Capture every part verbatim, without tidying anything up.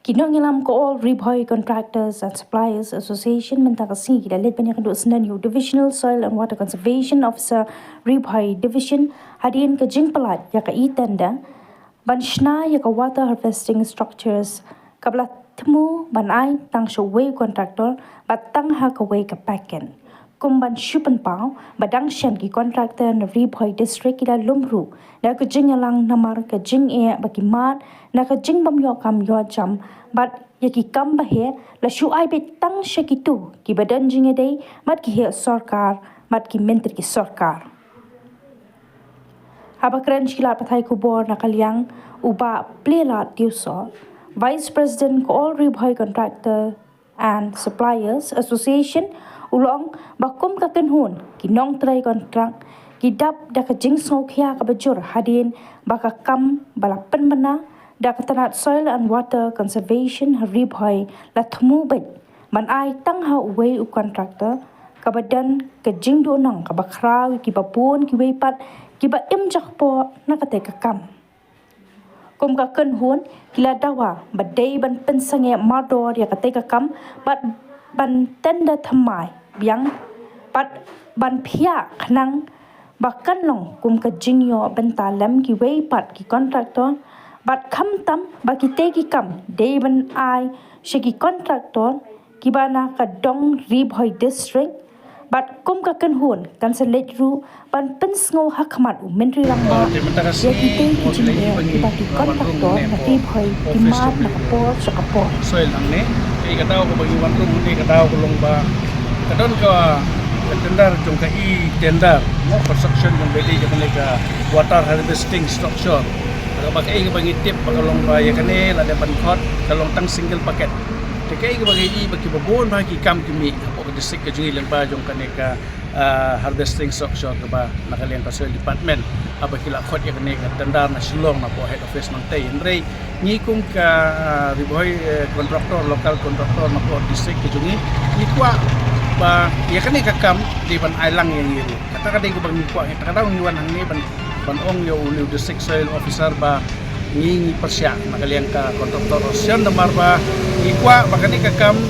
Ki nongïalam ka All Ri Bhoi Contractors and Suppliers Association mynta ka sngi ki la leit ban ïakynduh snem ïa u Divisional Soil and Water Conservation Officer, Ri Bhoi Division, hadien ka jingpynlait ïa ka e-tender ban shna ïa ka water harvesting structures kaba la thmu ban ai tang sha uwei u contractor bad tang ha kawei ka package. Kum ban shu pynpaw, ba dang shen ki contractor na Ri Bhoi District ki la lum ruh da ka jingïalang namar ka jingeh ba ki mad na ka jingbym ïoh kam ïoh jam, bad ïa ki kam ba heh la shu ai beit tang sha kito kiba don jingïadei bad ki heh sorkar bad ki myntri ki sorkar. Haba kren sha ki lad pathai khubor na ka liang u Bah Plielad Tiewsoh, Vice President ka All Ri Bhoi Contractor and Suppliers Association, u la ong ba kum ka kynhun ki nongtrei kontrak ki dap da ka jingsngewkhia kaba jur hadien ba ka kam ba la pynbna da ka tnat Soil and Water Conservation ha Ri Bhoi la thmu beit ban ai tang ha uwei u contractor, kaba don ka jingduhnong kaba khraw ïa kiba bun kiwei pat kiba im jakpoh na katei ka kam. Kum ka kynhun ki la dawa ba dei ban pynsangeh mardor ïa katei ka kam bad ban tender thymmai biang bad ban phiah khnang ba kan long kum ka jingïoh bynta lem kiwei pat ki contractor, bad khamtam ba kitei ki kam dei ban ai sha ki contractor kiba na ka dong Ri Bhoi District, bad kum ka kynhun kan sa leit ruh ban pynsngew ha khmat u Myntri Rangbah ïa kitei ki jingeh kiba ki contractor na Ri Bhoi ki mad na ka por sha ka por. Soil hangne, ka daw kaba ngi wan rung hangne ka daw ka long ba ka don ka, ka tender jong ka e-tender, mo, construction jong ka e-, jong ka water harvesting structure. Kaba kaei kaba ngi tip ba ka long ba ïa kane la dep ban khot ka long tang single bucket. Te kaei kaba ngi i ba kiba bun ba ki kam ki mih hapoh ka district ka jong ngi lyngba jong kane ka, ah, harvesting structure kaba na ka liang ka soil department, haba ki la khot ïa kane ka tender na Shillong napoh head office Nongtei. Hynrei ngi kum ka, ah, Ri Bhoi, eh, contractor, local contractor napoh district ka jong ngi, ngi kwah ba ïa kane ka kam dei ban ai lang ïa ngi ruh. Kata ka dei kaba ngi kwah, kata ka daw ngi wan hangne ban, ban ong ïa u, u district soil officer ba ngi, ngi pyrshah na ka liang ka contractor association namar ba ngi kwah ba kane ka kam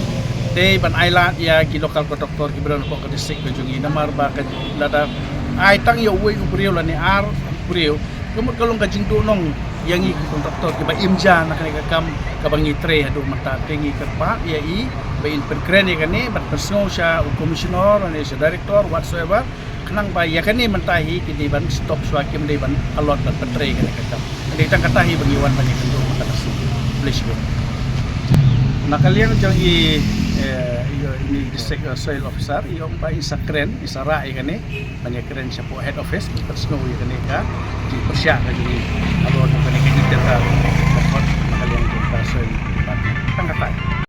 dei ban ai lad ïa ki local contractor kiba don hapoh ka district ka jong ngi namar ba ka lada ai tang ïa uwei u briew lane ar briew, ka mut ka long ka jingduhnong ïa ngi ki contractor kiba im ja na kane ka kam kaba ngi trei haduh mynta. Te ngi kyrpad ïa i ba in pynkren ïa kane bad pynsngew sha u commissioner lane sha director whatsoever, khnang ba ïa kane mynta hi ki dei ban stop shuwa, kim dei ban allot ban pyntrei kane ka kam. Dei tang kata hi ba ngi wan ban ïakynduh mynta ka sngi. Khublei shibun. Na ka liang jong i, eh, i, i district, eh, soil officer, i ong ba i sa kren, i sa rah ïa kane ban ïakren shapoh head office ban pynsngew ïa kane ka jingpyrshah ka jong i halor kane ka e-tender. Na ka liang jong ka soil department. Tang kata hi.